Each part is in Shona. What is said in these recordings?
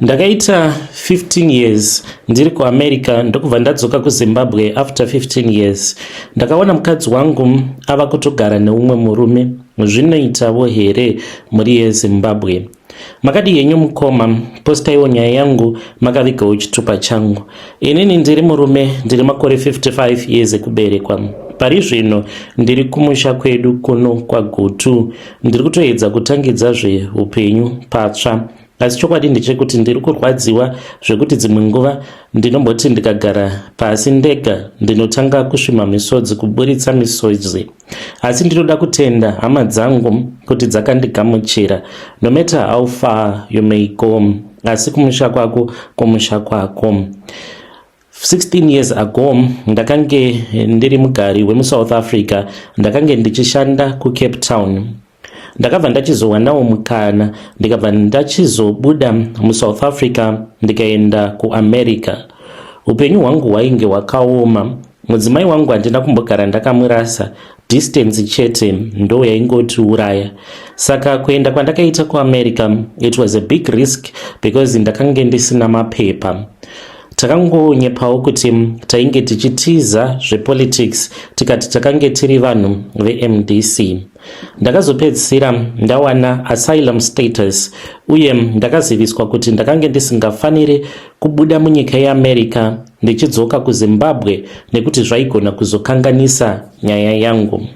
Ndakaita 15 years ndiri kuAmerica, ndokubva ndadzoka kuZimbabwe after 15 years. Ndakaona mukadzi wangu ava kutogara neumwe murume. Zvinoitawo here muri yeZimbabwe? Makadi henyu mukoma, postaiwo nyaya yangu makavigawo chitupa changu. Inini ndiri murume, ndiri makore 55 years ekuberekwa. Pari zvino ndiri kumusha kwedu kuno kwaGutu. Ndiri kutoedza kutangidzazve upenyu patsva. Asi chokwadi ndechekuti ndiri kurwadziwa zvekuti dzimwe nguva ndinomboti ndikagara pasi ndega ndinotanga kusvima misodzi, kuburitsa misodzi. Asi ndinoda kutenda hama dzangu kuti dzakandigamuchira. No matter how far you may go, asi kumusha kwako kumusha kwako. 16 years ago ndakange ndiri mugari wemuSouth Africa, ndakange ndichishanda kuCape Town. Ndakabva ndachizowanawo mukana, ndikabva ndachizobuda muSouth Africa ndikaenda kuAmerica. Upenyu hwangu hwainge hwakaoma. Mudzimai wangu handina kumbogara ndakamurasa, distance chete ndo yaingotiuraya. Saka kuenda kwandakaita kuAmerica, it was a big risk because ndakange ndisina mapepa. Takangonyepawo kuti tainge tichitiza zvepolitics, tikati takange tiri vanhu veMDC. Ndakazopedzisira ndawana asylum status uye ndakaziviswa kuti ndakange ndisingafaniri kubuda munyika yeAmerica ndichidzoka kuZimbabwe nekuti zvaigona kuzokanganisa nyaya yangu.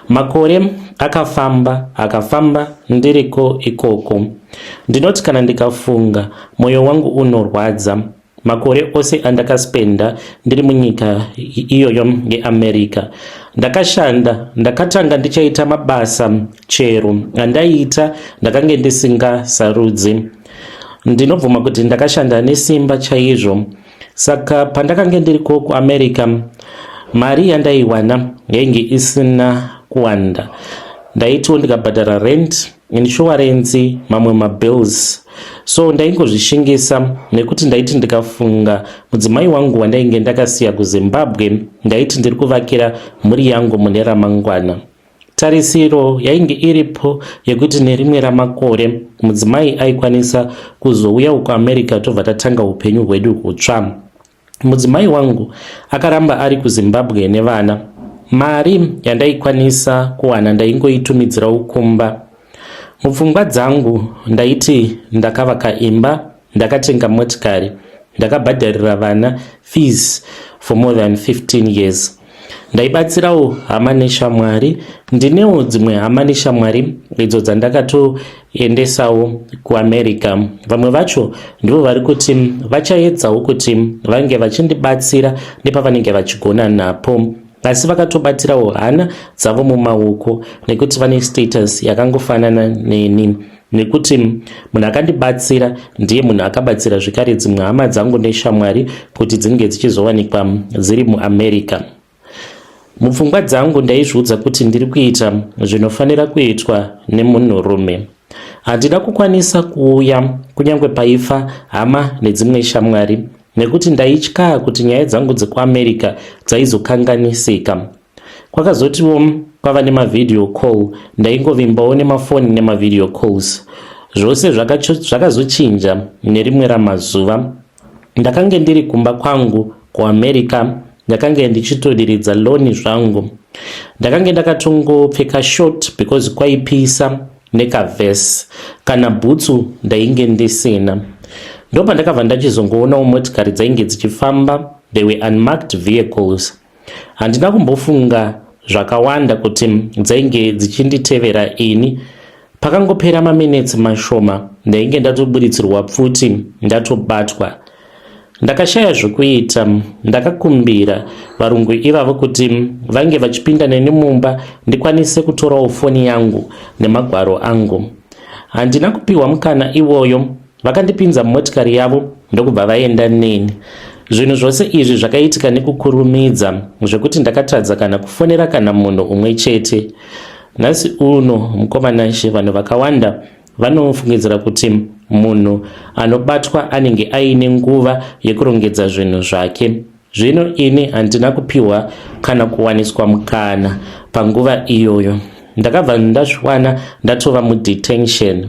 Makore akafamba akafamba ndiriko ikoko. Ndinoti kana ndikafunga, mwoyo wangu unorwadza. Makore ose andakaspenda ndiri munyika iyoyo yeAmerica, ndakashanda, ndakatanga ndichaita mabasa chero andaiita, ndakange ndisingasarudzi. Ndinobvuma kuti ndakashanda nesimba chaizvo. Saka pandakange ndiriko kuAmerica, mari yandaiwana yainge isina kuwanda. Ndaitiwo ndikabhadhara rent, insurance, mamwe mabills, so ndaingozvishingisa nekuti ndaiti ndikafunga mudzimai wangu wandainge ndakasiya kuZimbabwe, ndaiti ndiri kuvakira mhuri yangu mune ramangwana. Tarisiro yainge iripo yekuti nerimwe ramakore mudzimai aikwanisa kuzouya kuAmerica, tobva tatanga upenyu hwedu hutsva. Mudzimai wangu akaramba ari kuZimbabwe nevana. Mari yandaikwanisa kuwana ndaingoitumidzirawo kumba. Mupfungwa dzangu ndaiti ndakavaka imba, ndakatenga motikari, ndakabhadharira vana fees for more than 15 years. Ndaibatsirawo hama neshamwari. Ndinewo dzimwe hama neshamwari idzo dzandakatoendesawo kuAmerica. Vamwe vacho ndivo vari kuti vachaedzawo kuti vange vachindibatsira nepavanenge vachigona napo, asi vakatobatirawo hana dzavo mumaoko nekuti vane status yakangofanana neni, nekuti munhu akandibatsira ndiye munhu akabatsira zvekare dzimwe hama dzangu neshamwari kuti dzinge dzichizowanikwa dziri muAmerica. Mupfungwa dzangu ndaizviudza kuti ndiri kuita zvinofanira kuitwa nemunhurume. Handina kukwanisa kuuya kunyange paifa hama nedzimwe shamwari nekuti ndaitya kuti nyaya dzangu dzekuAmerica dzaizokanganisika. Kwakazotiwo kwava nemavideo call, ndaingovimbawo nemafoni nemavideo calls. Zvose zvakazochinja nerimwe ramazuva. Ndakange ndiri kumba kwangu kuAmerica, ndakange ndichitodiridza lawn zvangu. Ndakange ndakatongopfeka short because kwaipisa, nekavhesi, kana bhutsu ndainge ndisina. Ndopandakabva ndachizongoonawo motikari dzainge dzichifamba. They were unmarked vehicles. Handina kumbofunga zvakawanda kuti dzainge dzichinditevera ini. Pakangopera maminetsi mashoma, ndainge ndatoburitsirwa pfuti, ndatobatwa. Ndakashaya zvokuita. Ndakakumbira varungu ivavo kuti vange vachipinda neni mumba ndikwanise kutorawo foni yangu nemagwaro angu. Handina kupiwa mukana iwoyo. Vakandipinza mumotikari yavo ndokubva vaenda neni. Zvinhu zvose izvi zvakaitika nekukurumidza zvekuti ndakatadza kana kufonera kana munhu umwe chete. Nhasi uno, mukomanashe, vanhu vakawanda vanofungidzira kuti munhu anobatwa anenge aine nguva yekurongedza zvinhu zvake. Zvino ini handina kupiwa kana kuwaniswa mukana panguva iyoyo. Ndakabva ndazviwana ndatova mudetention.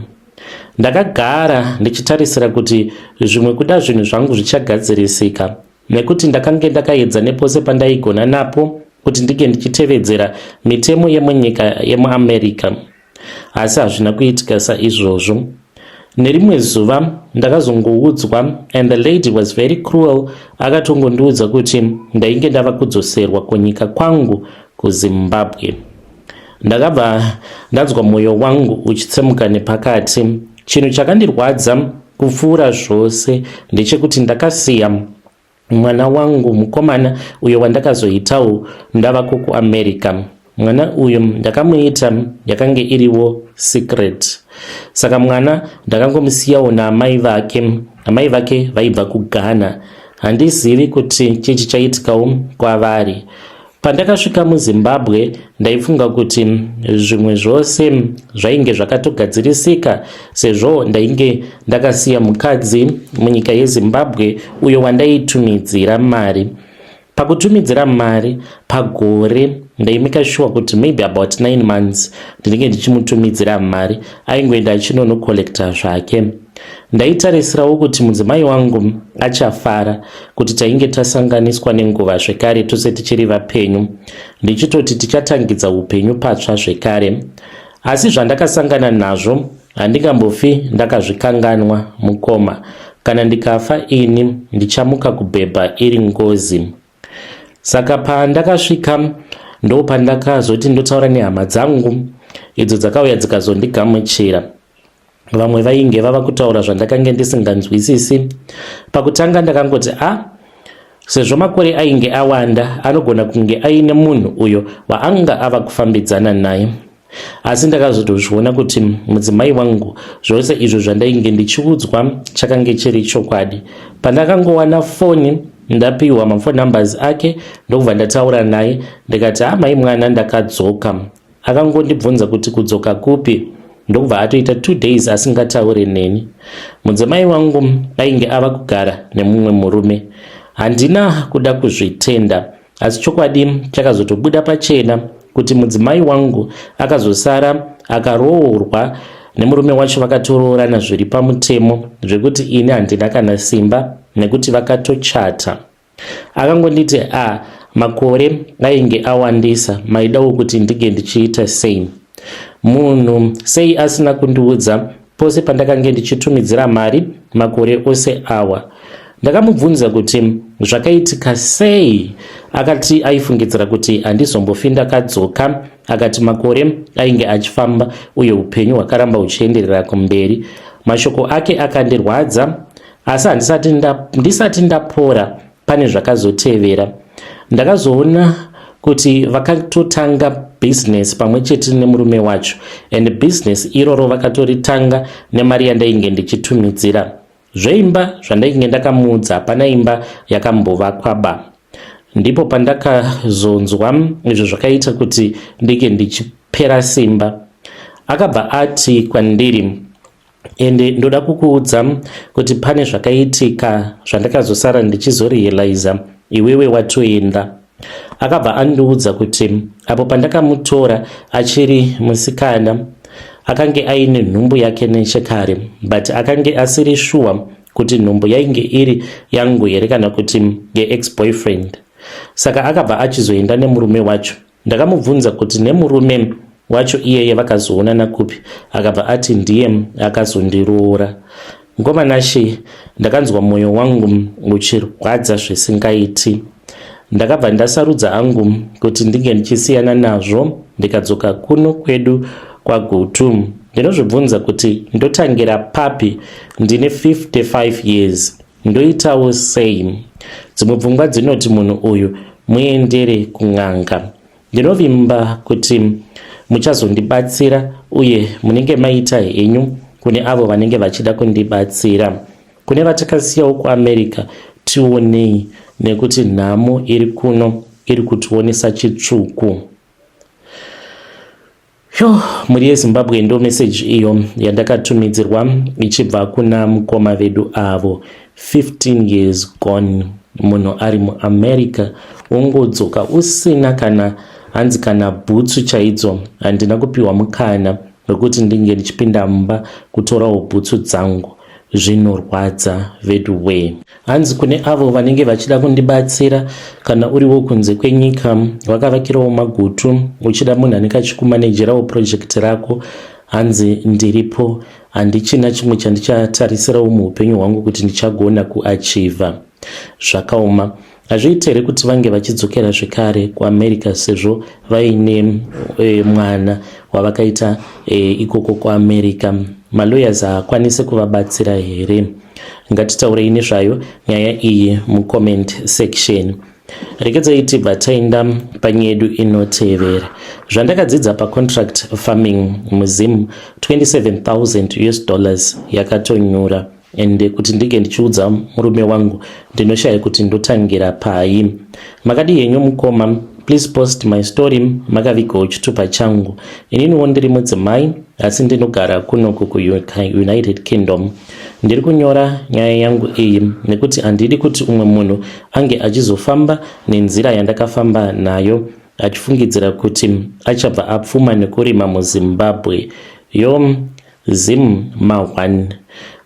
Ndakagara ndichitarisira kuti zvimwe kuda zvinhu zvangu zvichagadzirisika nekuti ndakange ndakaedza nepose pandaigona napo kuti ndinge ndichitevedzera mitemo yemunyika yemuAmerica. Asi hazvina kuitika saizvozvo. Nerimwe zuva ndakazongoudzwa and the lady was very cruel, akatongondiudza kuti ndainge ndava kudzoserwa kunyika kwangu kuZimbabwe. Ndakabva ndanzwa mwoyo wangu uchitsemuka nepakati. Chinhu chakandirwadza kupfuura zvose ndechekuti ndakasiya mwana wangu mukomana uyo wandakazoitawo ndavako kuAmerica. Mwana uyu ndakamuita yakange iriwo secret, saka mwana ndakangomusiyawo naamai vake. Amai vake vaibva kuGhana. Handizivi kuti chii chichaitikawo kwavari. Pandakasvika muZimbabwe ndaifunga kuti zvimwe zvose zvainge zvakatogadzirisika sezvo ndainge ndakasiya mukadzi munyika yeZimbabwe uyo wandaitumidzira mari. Pakutumidzira mari pagore ndaimeka sure kuti maybe about 9 months ndinenge ndichimutumidzira mari, aingoenda achinonocollecta zvake. Ndaitarisirawo kuti mudzimai wangu achafara kuti tainge tasanganiswa nenguva zvekare tose tichiri vapenyu, ndichitoti tichatangidza upenyu patsva zvekare. Asi zvandakasangana nazvo handingambofi ndakazvikanganwa mukoma. Kana ndikafa ini ndichamuka kubhebha iri ngozi. Saka pandakasvika ndopandakazoti ndotaura nehama dzangu idzo dzakauya dzikazondigamuchira. Vamwe vainge vava kutaura zvandakange ndisinganzwisisi. Pakutanga ndakangoti a sezvo makore ainge awanda anogona kunge aine munhu uyo waanga ava kufambidzana naye. Asi ndakazotozviona kuti mudzimai wangu zvose izvo zvandainge ndichiudzwa chakange chiri chokwadi. Pandakangowana foni ndapiwa mafone numbers ake ndokubva ndataura naye ndikati amai mwana ndakadzoka. Akangondibvunza kuti kudzoka kupi ndokubva atoita 2 days asingataure neni. Mudzimai wangu ainge ava kugara nemumwe murume. Handina kuda kuzvitenda, asi chokwadi chakazotobuda pachena kuti mudzimai wangu akazosara akaroorwa nemurume wacho, vakatoroorana zviri pamutemo zvekuti ini handina kana simba nekuti vakatochata. Akangonditi a makore ainge awandisa, maidawo kuti ndinge ndichiita sei? Munhu sei asina kundiudza pose pandakange ndichitumidzira mari makore ose awa? Ndakamubvunza kuti zvakaitika sei, akati aifungidzira kuti handizombofi ndakadzoka. Akati makore ainge achifamba uye upenyu hwakaramba huchienderera kumberi. Mashoko ake akandirwadza, asi handisati ndapora pane zvakazotevera. Ndakazoona kuti vakatotanga business pamwe chete nemurume wacho, and business iroro vakatoritanga nemari yandainge ndichitumidzira. Zveimba zvandainge ndakamuudza, hapana imba yakambovakwa ba. Ndipo pandakazonzwa izvo zvakaita kuti ndinge ndichipera simba. Akabva ati kwandiri, ende ndoda kukuudza kuti pane zvakaitika zvandakazosara ndichizorealiza iwewe watoenda. Akabva andiudza kuti apo pandakamutora achiri musikana akange aine nhumbu yake nechekare, but akange asiri shuwa kuti nhumbu yainge iri yangu here kana kuti yeex-boyfriend. Saka akabva achizoenda nemurume wacho. Ndakamubvunza kuti nemurume wacho iyeye vakazoonana kupi, akabva ati ndiye akazondiroora. Ngomanashe, ndakanzwa mwoyo wangu uchirwadza zvisingaiti. Ndakabva ndasarudza hangu kuti ndinge ndichisiyana nazvo ndikadzoka kuno kwedu kwaGutu. Ndinozvibvunza kuti ndotangira papi, ndine 55 years, ndoitawo sei? Dzimwe pfungwa dzinoti munhu uyu muendere kun'anga. Ndinovimba kuti muchazondibatsira uye munenge maita henyu kune avo vanenge vachida kundibatsira. Kune vatakasiyawo kuAmerica, tionei nekuti nhamo iri kuno iri kutionesa chitsvuku. Yo, mhuri yeZimbabwe, ndo message iyo yandakatumidzirwa ichibva kuna mukoma vedu avo. 15 years gone, munhu ari muAmerica, wongodzoka usina kana hanzi kana bhutsu chaidzo. Handina kupiwa mukana. rekuti ndinge ndichipinda mumba kutorawo bhutsu dzangu. Zvinorwadza veduwee. Hanzi kune avo vanenge vachida kundibatsira, kana uriwo kunze kwenyika wakavakirawo magutu uchida munhu anenge achikumanejerawo project rako, hanzi ndiripo. Handichina chimwe chandichatarisirawo muupenyu hwangu kuti ndichagona kuachivha. Zvakaoma. Hazviite here kuti vange vachidzokera zvekare kuAmerica sezvo vaine mwana wavakaita ikoko kuAmerica? Malawyers haakwanisi kuvabatsira here? Ngatitaurei nezvayo nyaya iyi mucomment section. Regedzai tibva taenda panyaya yedu inotevera. Zvandakadzidza pacontract farming muZim, 27,000 US dollars yakatonyura, ende kuti ndinge ndichiudza murume wangu ndinoshaya kuti ndotangira pai. Makadi henyu mukoma? Please post my story, makavigawo chitupa changu. Ininiwo ndiri mudzimai, asi ndinogara kunoku kuUnited Kingdom. Ndiri kunyora nyaya yangu iyi nekuti handidi kuti umwe munhu ange achizofamba nenzira yandakafamba nayo, achifungidzira kuti achabva apfuma nekurima muZimbabwe. Yo, Zim ma1.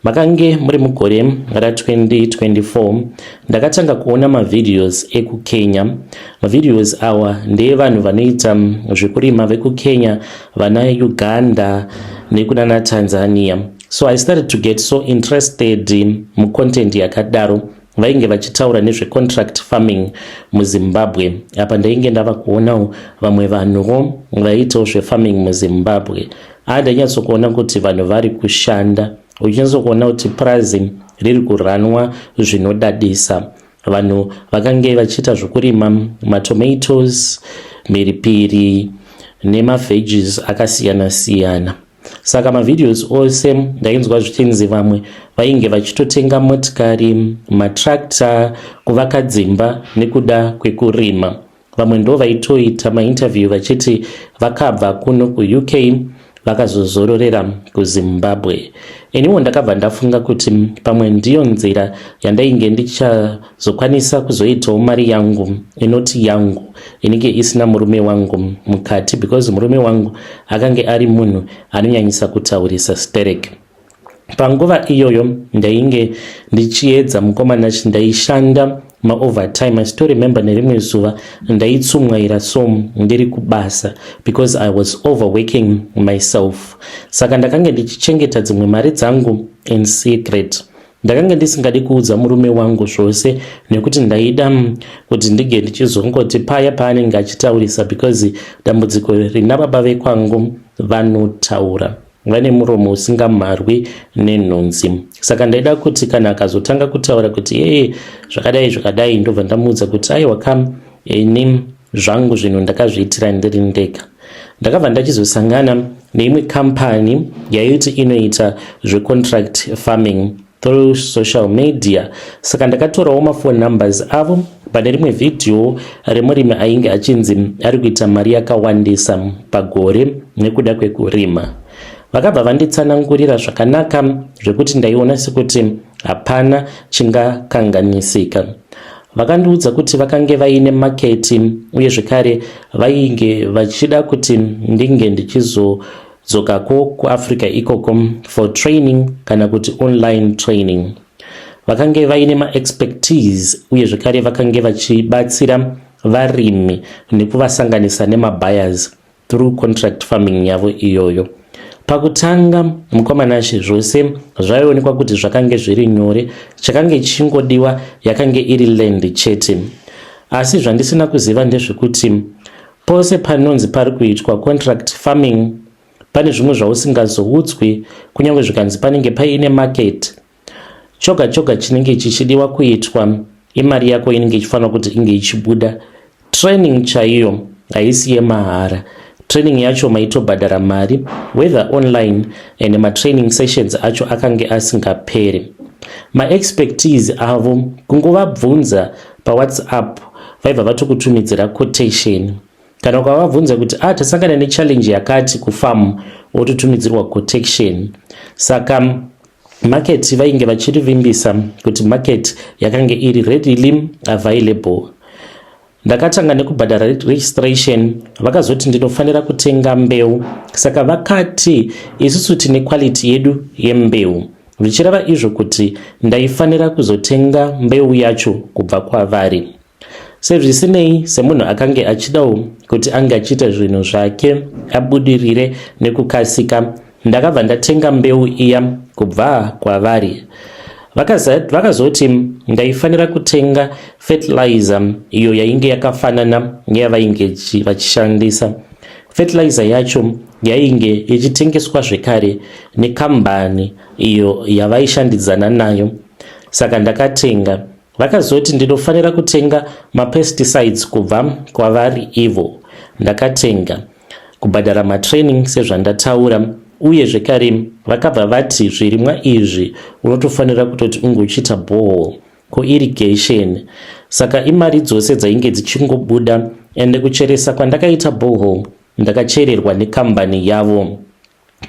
Makange muri mugore ra2024 ndakatanga kuona mavideos ekuKenya. Mavideos awa ndeevanhu vanoita zvekurima vekuKenya, vana Uganda nekunana Tanzania. So I started to get so interested mucontent yakadaro. Vainge vachitaura nezvecontract farming muZimbabwe. Apa ndainge ndava kuonawo vamwe vanhuwo vaiitawo zvefarming muZimbabwe. A, ndainyatsokuona kuti vanhu vari kushanda, uchinyatsokuona kuti purazi riri kuranwa zvinodadisa. Vanhu vakange vachiita zvokurima matomatoes, mhiripiri nemaveggies akasiyana siyana. Saka mavideos ose ndainzwa zvichinzi vamwe vainge vachitotenga motikari, matractor, kuvaka dzimba nekuda kwekurima. Vamwe ndo vaitoita mainterview vachiti vakabva kuno kuUK vakazozororera kuZimbabwe. Iniwo ndakabva ndafunga kuti pamwe ndiyo nzira yandainge ndichazokwanisa kuzoitawo mari yangu inoti yangu, inenge isina murume wangu mukati, because murume wangu akange ari munhu anonyanyisa kutaurisa sterek. Panguva iyoyo ndainge ndichiedza, mukomana, ndaishanda maovertime. I still remember nerimwe zuva ndaitsumwaira so ndiri kubasa because I was overworking myself. Saka ndakange ndichichengeta dzimwe mari dzangu in secret. Ndakanga ndisingadi kuudza murume wangu zvose nekuti ndaida kuti ndige ndichizongoti paya paanenge achitaurisa, because dambudziko rina baba vekwangu, vanotaura, vane muromo usingamharwi nenhunzi. Saka ndaida kuti kana akazotanga kutaura kuti ee, zvakadai zvakadai, ndobva ndamuudza kuti aiwa kam, ini zvangu zvinhu ndakazviitira ndiri ndega. Ndakabva ndachizosangana neimwe kambani yaiti inoita zvecontract farming through social media. Saka ndakatorawo maphone numbers avo pane rimwe vhidhiyo remurimi ainge achinzi ari kuita mari yakawandisa pagore nekuda kwekurima. Vakabva vanditsanangurira zvakanaka zvekuti ndaiona sekuti hapana chingakanganisika. Vakandiudza kuti vakange vaine market, uye zvekare vainge vachida kuti ndinge ndichizodzokako kuAfrica ikoko for training kana kuti online training. Vakange vaine maexpertise, uye zvekare vakange vachibatsira varimi nekuvasanganisa nemabuyers through contract farming yavo iyoyo. Pakutanga, mukomanashe, zvose zvaionekwa kuti zvakange zviri nyore. Chakange chingodiwa yakange iri land chete. Asi zvandisina kuziva ndezvekuti pose panonzi pari kuitwa contract farming, pane zvimwe zvausingazoudzwi. Kunyange zvikanzi panenge paine market, choga choga chinenge chichidiwa kuitwa imari yako inenge ichifanira kuti inge ichibuda. Training chaiyo haisi yemahara. Training yacho maitobhadhara mari, whether online, and matraining sessions acho akange asingaperi. Maexpertise avo, kungovabvunza paWhatsApp vaibva vatokutumidzira quotation. Kana ukavabvunza kuti ah, tasangana nechallenge yakati kufarm, wototumidzirwa quotation. Saka market vainge vachirivimbisa kuti market yakange iri readily available. Ndakatanga nekubhadhara registration, vakazoti ndinofanira kutenga mbeu. Saka vakati isusu tine quality yedu yembeu, zvichireva izvo kuti ndaifanira kuzotenga mbeu yacho kubva kwavari. Sezvisinei, semunhu akange achidawo kuti ange achiita zvinhu zvake abudirire nekukasika, ndakabva ndatenga mbeu iya kubva kwavari. Vakazoti ndaifanira kutenga fertilizer iyo yainge yakafanana neyavainge vachishandisa. Fertilizer yacho yainge ichitengeswa zvekare nekambani iyo yavaishandidzana nayo, saka ndakatenga. Vakazoti ndinofanira kutenga mapesticides kubva kwavari ivo. Ndakatenga, kubhadhara matraining sezvandataura, uye zvekare vakabva vati zvirimwa izvi unotofanira kutoti unge uchiita borehole kuirrigation. Saka imari dzose dzainge dzichingobuda. Ende kucheresa kwandakaita borehole, ndakachererwa nekambani yavo.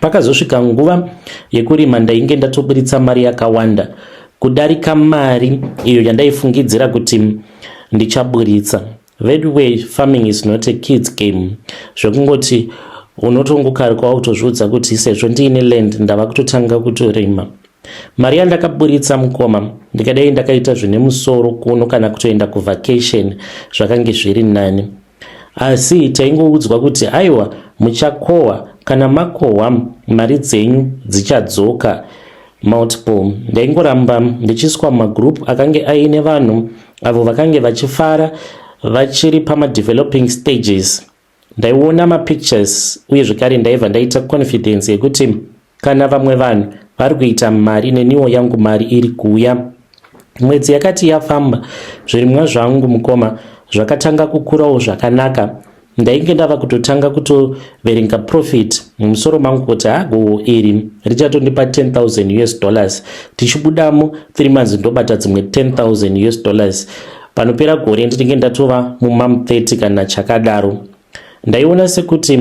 Pakazosvika nguva yekurima, ndainge ndatoburitsa mari yakawanda kudarika mari iyo yandaifungidzira kuti ndichaburitsa. Vedway, farming is not a kids game zvekungoti unotongokarikawo kutozviudza kuti sezvo ndiine land, ndava kutotanga kutorima. Mari yandakaburitsa, mukoma, ndikadai ndakaita zvine musoro kuno kana kutoenda kuvacation zvakange zviri nani. Asi taingoudzwa kuti aiwa, muchakohwa, kana makohwa mari dzenyu dzichadzoka multiple. Ndaingoramba ndichiswa mumagroup akange aine vanhu avo vakange vachifara vachiri pamadeveloping stages. Ndaiona mapictures uye zvekare ndaibva ndaita confidence yekuti kana vamwe vanhu vari kuita mari, neniwo yangu mari iri kuuya. Mwedzi yakati yafamba, zvirimwa zvangu, mukoma, zvakatanga kukurawo zvakanaka. Ndainge ndava kutotanga kutoverenga profit mumusoro mangu kuti hagowo iri richatondipa 10,000 US dollars, tichibudamo 3 months ndobata dzimwe 10,000 US dollars, panopera gore ndinenge ndatova mumam 30 kana chakadaro. Ndaiona sekuti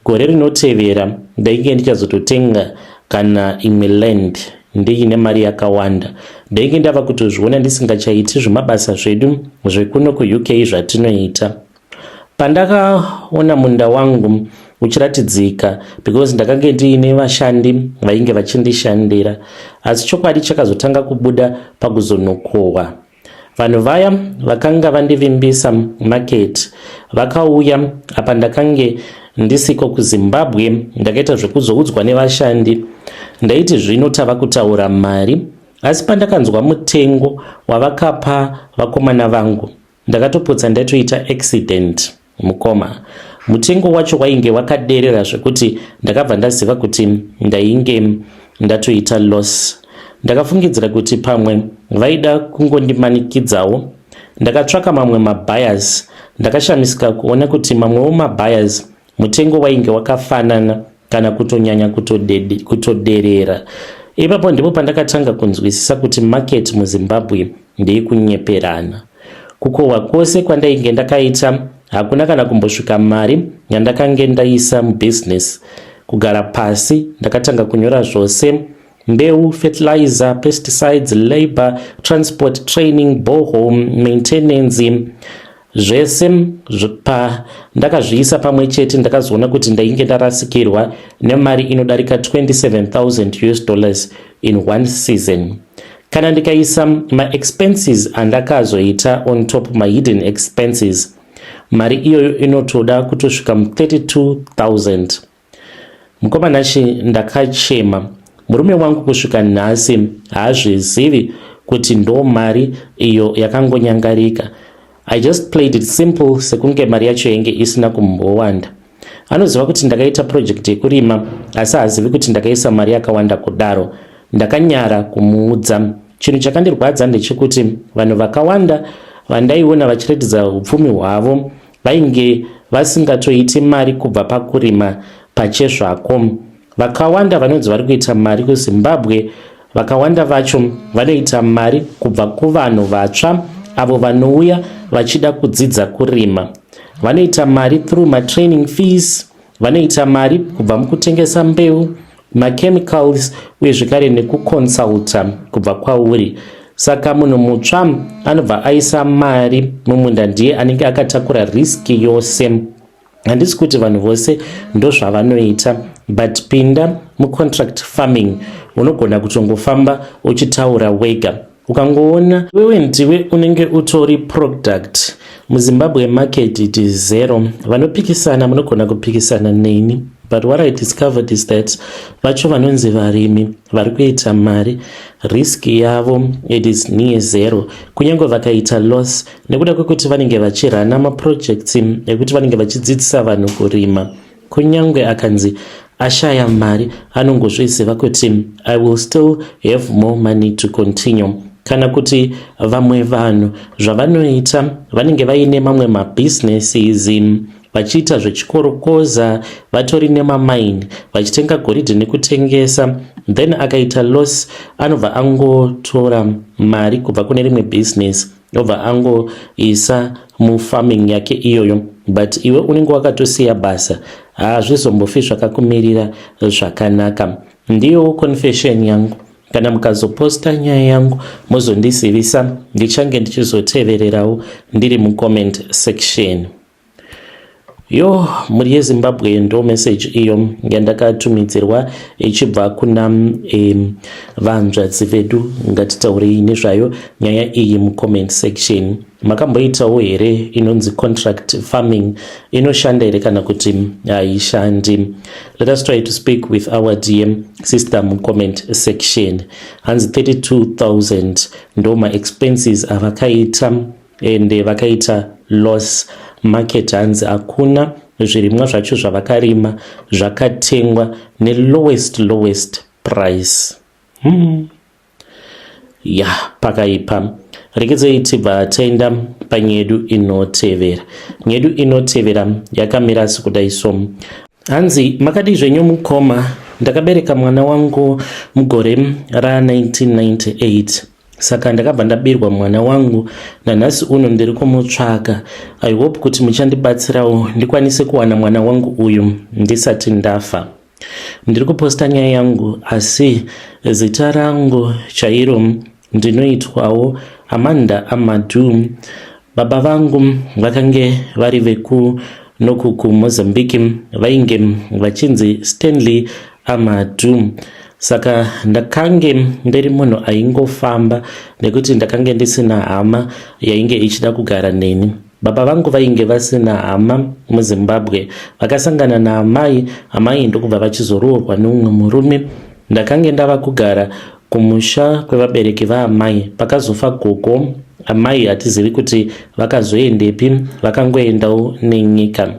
gore rinotevera ndainge ndichazototenga kana imwe land ndiine mari yakawanda. Ndainge ndava kutozviona ndisingachaiti zvemabasa zvedu zvekuno kuUK zvatinoita. Pandakaona munda wangu uchiratidzika, because ndakange ndiine vashandi vainge vachindishandira, asi chokwadi chakazotanga kubuda pakuzonokohwa. Vanhu vaya vakanga vandivimbisa market vakauya apa ndakange ndisiko kuZimbabwe. Ndakaita zvekuzoudzwa nevashandi. Ndaiti zvino tava kutaura mari, asi pandakanzwa mutengo wavakapa vakomana vangu, ndakatopotsa ndatoita accident, mukoma. Mutengo wacho wainge wakaderera zvekuti ndakabva ndaziva kuti ndainge ndatoita loss. Ndakafungidzira kuti pamwe vaida kungondimanikidzawo. Ndakatsvaka mamwe mabuyers. Ndakashamisika kuona kuti mamwewo mabuyers mutengo wainge wakafanana kana kutonyanya kutoderera. Ipapo ndipo pandakatanga kunzwisisa kuti market muZimbabwe ndeyekunyeperana. Kukohwa kwose kwandainge ndakaita hakuna kana kumbosvika mari yandakange ndaisa mubhizinesi. Kugara pasi, ndakatanga kunyora zvose: mbeu, fertilizer, pesticides, labor, transport, training, borehole maintenance, zvese. Pandakazviisa pamwe chete, ndakazoona kuti ndainge ndarasikirwa nemari inodarika 27,000 US dollars in one season. Kana ndikaisa maexpenses andakazoita on top, mahidden expenses, mari iyoyo inotoda kutosvika mu32,000. Mukoma Nashi, ndakachema. Murume wangu kusvika nhasi haazvizivi kuti ndo mari iyo yakangonyangarika. I just played it simple sekunge mari yacho yainge isina kumbowanda. Anoziva kuti ndakaita project yekurima, asi haazivi kuti ndakaisa mari yakawanda kudaro. Ndakanyara kumuudza. Chinhu chakandirwadza ndechekuti vanhu vakawanda vandaiona vachiratidza upfumi hwavo vainge vasingatoiti mari kubva pakurima pachezvako. Vakawanda vanonzi vari kuita mari kuZimbabwe, vakawanda vacho vanoita mari kubva kuvanhu vatsva avo vanouya vachida kudzidza kurima. Vanoita mari through matraining fees, vanoita mari kubva mukutengesa mbeu, machemicals, uye zvekare nekuconsulta kubva kwauri. Saka Saka munhu mutsva anobva aisa mari mumunda ndiye anenge akatakura risk yose. Handisi kuti vanhu vose ndozvavanoita, but pinda mucontract farming, unogona kutongofamba uchitaura wega. Ukangoona iwewe ndiwe unenge utori product. MuZimbabwe market it is zero. Vanopikisana munogona kupikisana neni, but what I discovered is that vacho vanonzi varimi vari kuita mari, risk yavo it is near zero, kunyange vakaita loss, nekuda kwekuti vanenge vachirana maprojects ekuti vanenge vachidzidzisa vanhu kurima. Kunyange akanzi ashaya mari, anongozviziva kuti I will still have more money to continue. Kana kuti vamwe vanhu zvavanoita, vanenge vaine mamwe mabusinesses, vachiita zvechikorokoza, vatori nemamaini, vachitenga goridhe nekutengesa. Then akaita loss, anobva angotora mari kubva kune rimwe business, obva angoisa mufarming yake iyoyo. But iwe unenge wakatosiya basa, hazvizombofi zvakakumirira zvakanaka. Ndiyo confession yangu. Kana mukazoposta nyaya yangu, mozondizivisa, ndichange ndichizotevererawo ndiri mucomment section. Yo, mhuri yeZimbabwe, ndo message iyo yandakatumidzirwa ichibva kuna vanzvadzi vedu. Ngatitaurei nezvayo nyaya iyi mucomment section. Makamboitawo here inonzi contract farming? Inoshanda here kana kuti haishandi? Let us try to speak with our dear sister mucomment section. Hanzi 32,000 ndo maexpenses avakaita, ende vakaita loss. Market hanzi hakuna, zvirimwa zvacho zvavakarima zvakatengwa nelowest lowest price. Ya, pakaipa. Rekedzei tibva taenda panyedu inotevera. Nyedu inotevera yakamira sekudai so. Hanzi, makadi zvenyu mukoma? Ndakabereka mwana wangu mugore ra1998, saka ndakabva ndabirwa mwana wangu. Nanhasi uno ndiri kumutsvaka. I hope kuti muchandibatsirawo ndikwanise kuwana mwana wangu uyu ndisati ndafa. Ndiri kuposta nyaya yangu, asi zita rangu chairo ndinoitwawo Amanda Amadu. Baba vangu vakange vari vekunoku kuMozambique, vainge vachinzi Stanley Amadu. Saka ndakange ndiri munhu aingofamba nekuti ndakange ndisina hama yainge ichida kugara neni. Baba vangu vainge vasina hama muZimbabwe. Vakasangana naamai, amai ndokubva vachizoroorwa neumwe murume. Ndakange ndava kugara kumusha kwevabereki vaamai. Pakazofa gogo, amai hatizivi kuti vakazoendepi, vakangoendawo nenyika.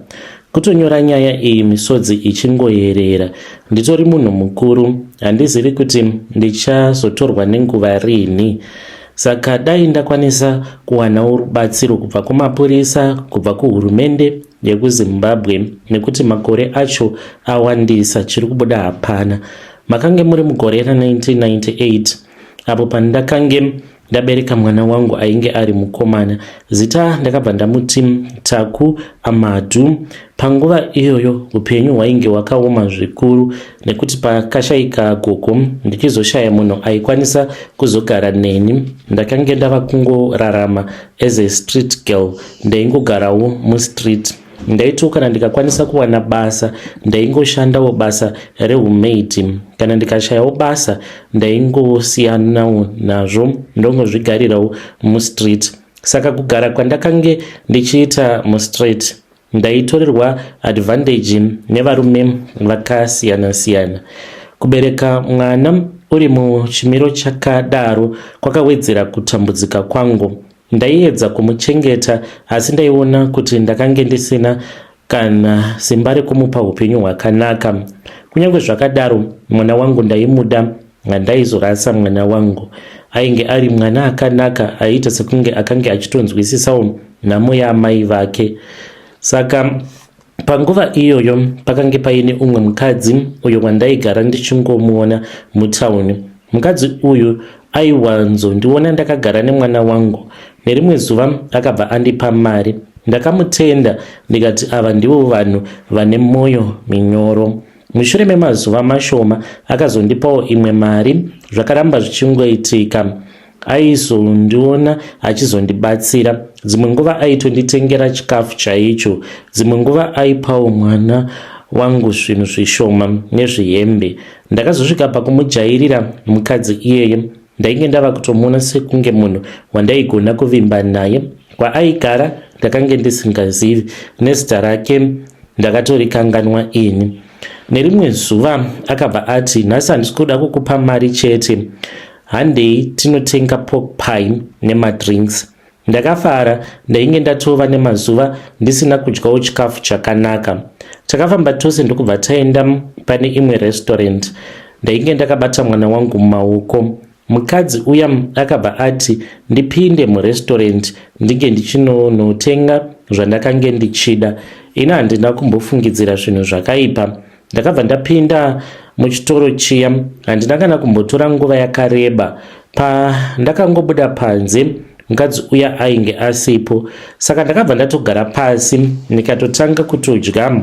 Kutonyora nyaya iyi misodzi ichingoyerera. Nditori munhu mukuru, handizivi kuti ndichazotorwa nenguva rini. Saka dai ndakwanisa kuwanawo rubatsiro kubva kumapurisa, kubva kuhurumende yekuZimbabwe, nekuti makore acho awandisa, chiri kubuda hapana. Makange muri mugore ra1998 apo pandakange ndabereka mwana wangu ainge ari mukomana. Zita ndakabva ndamuti Taku Amadu. Panguva iyoyo upenyu hwainge hwakaoma zvikuru, nekuti pakashayika gogo, ndichizoshaya munhu aikwanisa kuzogara neni, ndakange ndava kungorarama as a street girl. Ndaingogarawo mustreet. Ndaitiwo kana ndikakwanisa kuwana basa, ndaingoshandawo basa reumaid. Kana ndikashayawo basa, ndaingosiyanawo nazvo, ndongozvigarirawo mustreet. Saka kugara kwandakange ndichiita mustreet, ndaitorerwa advantage nevarume vakasiyana-siyana. Kubereka mwana uri muchimiro chakadaro kwakawedzera kutambudzika kwangu. Ndaiedza kumuchengeta, asi ndaiona kuti ndakange ndisina kana simba rekumupa upenyu hwakanaka. Kunyange zvakadaro, mwana wangu ndaimuda, handaizorasa mwana wangu. Ainge ari mwana akanaka, aiita sekunge akange achitonzwisisawo nhamo yaamai vake. Saka panguva iyoyo pakange paine umwe mukadzi uyo wandaigara ndichingomuona mutauni. Mukadzi uyu aiwanzondiona ndakagara nemwana wangu. Nerimwe zuva akabva andipa mari. Ndakamutenda ndikati ava ndivo vanhu vane mwoyo minyoro. Mushure memazuva mashoma akazondipawo imwe mari. Zvakaramba zvichingoitika. Aizondiona achizondibatsira. Dzimwe nguva aitonditengera chikafu chaicho. Dzimwe nguva aipawo mwana wangu zvinhu zvishoma nezvihembe. Ndakazosvika pakumujairira mukadzi iyeye. Ndainge ndava kutomuona sekunge munhu wandaigona kuvimba naye. Kwaaigara ndakange ndisingazivi nezita rake ndakatorikanganwa ini. Nerimwe zuva akabva ati nhasi handisi kuda kukupa mari chete handei tinotenga pork pie nemadrinks. Ndakafara ndainge ndatova nemazuva ndisina kudyawo chikafu chakanaka. Takafamba tose ndokubva taenda pane imwe restaurant. Ndainge ndakabata mwana wangu mumaoko. Mukadzi uya akabva ati ndipinde murestaurant ndinge ndichinonotenga zvandakange ndichida. Ini handina kumbofungidzira zvinhu zvakaipa. Ndakabva ndapinda muchitoro chiya, handina kana kumbotora nguva yakareba. Pandakangobuda panze, mukadzi uya ainge asipo. Saka ndakabva ndatogara pasi ndikatotanga kutodya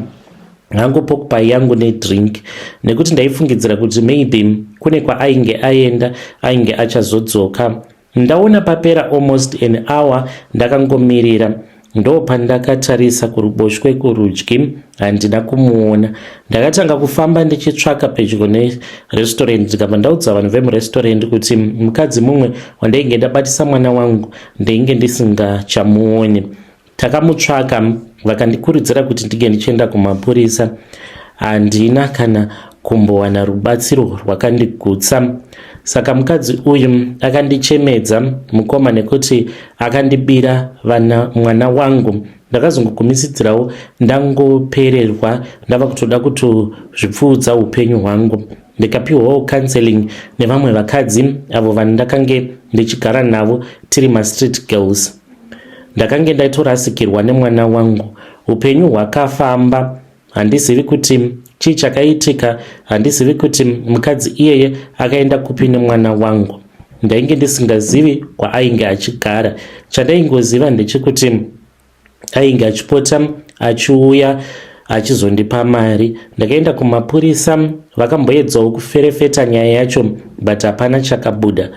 hangu pork pie yangu nedrink nekuti ndaifungidzira kuti maybe kune kwaainge aenda ainge achazodzoka. Ndaona papera almost an hour ndakangomirira ndopandakatarisa kuruboshwe kurudyi handina kumuona. Ndakatanga kufamba ndichitsvaka pedyo nerestaurant ndikabva ndaudza vanhu vemurestaurant kuti mukadzi mumwe wandainge ndabatisa mwana wangu ndainge ndisingachamuoni. Takamutsvaka vakandikurudzira kuti ndinge ndichienda kumapurisa. Handina kana kumbowana rubatsiro rwakandigutsa. Saka mukadzi uyu akandichemedza mukoma nekuti akandibira vana mwana wangu. Ndakazongogumisidzirawo ndangopererwa ndava kutoda kutozvipfuudza upenyu hwangu. Ndikapiwawo counseling nevamwe vakadzi avo vandakange ndichigara navo tiri mastreet girls. Ndakange ndatorasikirwa nemwana wangu. Upenyu hwakafamba handizivi kuti chii chakaitika, handizivi kuti mukadzi iyeye akaenda kupi nemwana wangu. Ndainge ndisingazivi kwaainge achigara. Chandaingoziva ndechekuti ainge achipota achiuya achizondipa mari. Ndakaenda kumapurisa vakamboedzawo kuferefeta nyaya yacho but hapana chakabuda.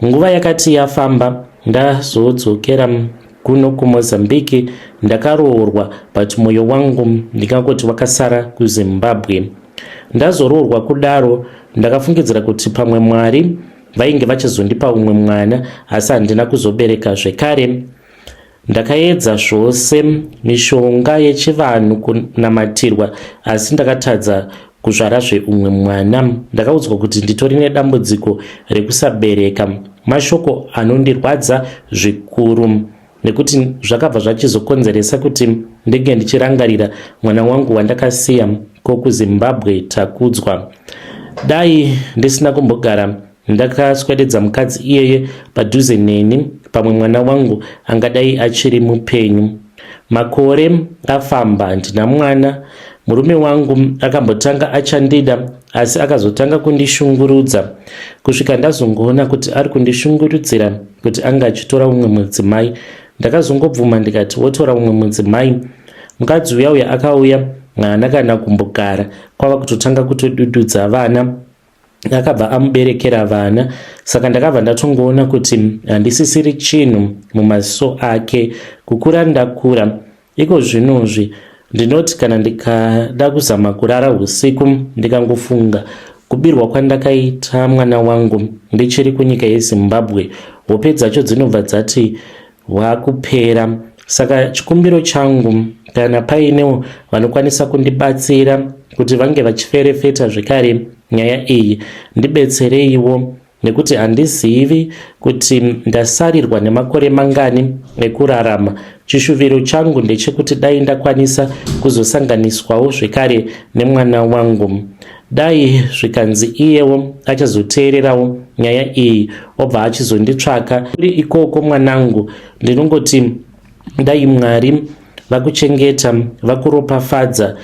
Nguva yakati yafamba ndazodzokera kuno kuMozambique ndakaroorwa but moyo wangu ndingangoti wakasara kuZimbabwe. Ndazoroorwa kudaro ndakafungidzira kuti pamwe Mwari vainge vachazondipa umwe mwana asi handina kuzobereka zvekare. Ndakaedza zvose mishonga yechivanhu kunamatirwa asi ndakatadza kuzvarazve umwe mwana. Ndakaudzwa kuti nditori nedambudziko rekusabereka. Mashoko anondirwadza zvikuru nekuti zvakabva zvachizokonzeresa kuti ndinge ndichirangarira mwana wangu wandakasiya ko kuZimbabwe Takudzwa. Dai ndisina kumbogara Ndakaswededza mukadzi iyeye padhuze neni pamwe mwana wangu angadai achiri mupenyu. Makore afamba handina mwana. Murume wangu akambotanga achandida asi akazotanga kundishungurudza kusvika ndazongoona kuti ari kundishungurudzira kuti anga achitora umwe mudzimai. Ndakazongobvuma ndikati wotora umwe mudzimai. Mukadzi uya uya akauya haana kana kumbogara kwava kutotanga kutodududza vana. Akabva amuberekera vana saka ndakabva ndatongoona kuti handisisiri chinhu mumaziso ake. Kukura ndakura iko zvinozvi ndinoti kana ndikada kuzama kurara usiku ndikangofunga kubirwa kwandakaita mwana wangu ndichiri kunyika yeZimbabwe hope dzacho dzinobva dzati hwakupera. Saka chikumbiro changu kana painewo vanokwanisa kundibatsira kuti vange vachiferefeta zvekare nyaya iyi ndibetsereiwo nekuti handizivi kuti ndasarirwa nemakore mangani ekurarama. Chishuviro changu ndechekuti dai ndakwanisa kuzosanganiswawo zvekare nemwana wangu. Dai zvikanzi iyewo achazoteererawo nyaya iyi obva achizonditsvaka kuri ikoko mwanangu ndinongoti dai Mwari vakuchengeta vakuropafadza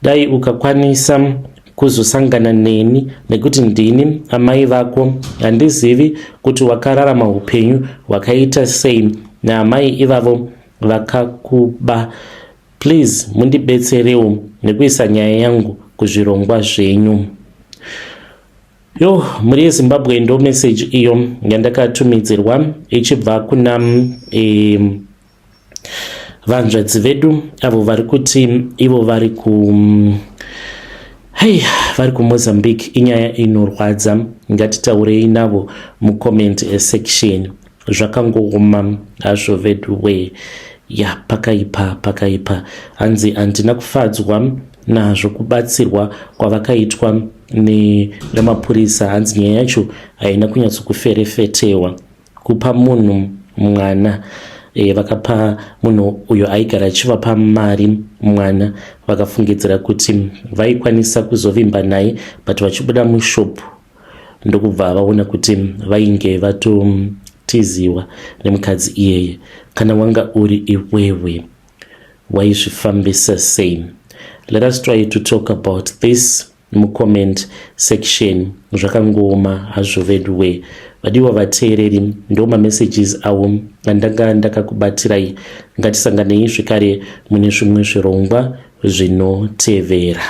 dai ukakwanisa kuzosangana neni nekuti ndini amai vako handizivi kuti wakararama upenyu hwakaita sei naamai ivavo vakakuba Please mundibetserewo nekuisa nyaya yangu kuzvirongwa zvenyu. Yo, mhuri yeZimbabwe, ndo message iyo yandakatumidzirwa ichibva kuna vanzvadzi vedu avo vari kuti ivo vari ku hei, vari kuMozambique. Inyaya inorwadza. Ngatitaurei navo mucomment section. Zvakangooma hazvo vedu. Ya, pakaipa, pakaipa. Hanzi handina kufadzwa nazvo kubatsirwa kwavakaitwa nemapurisa. Hanzi nyaya yacho haina kunyatsokuferefetewa. Kupa munhu mwana, vakapa munhu uyo aigara achivapa mari mwana, vakafungidzira kuti vaikwanisa kuzovimba naye, but vachibuda mushop ndokubva vaona kuti vainge vatotiziwa nemukadzi iyeye. Kana wanga uri iwewe, waizvifambisa sei? Let us try to talk about this mucomment section. Zvakangooma hazvo veduwe. Vadiwa vateereri, ndo mamessages avo andanga ndakakubatirai. Ngatisanganei zvekare mune zvimwe zvirongwa zvinotevera.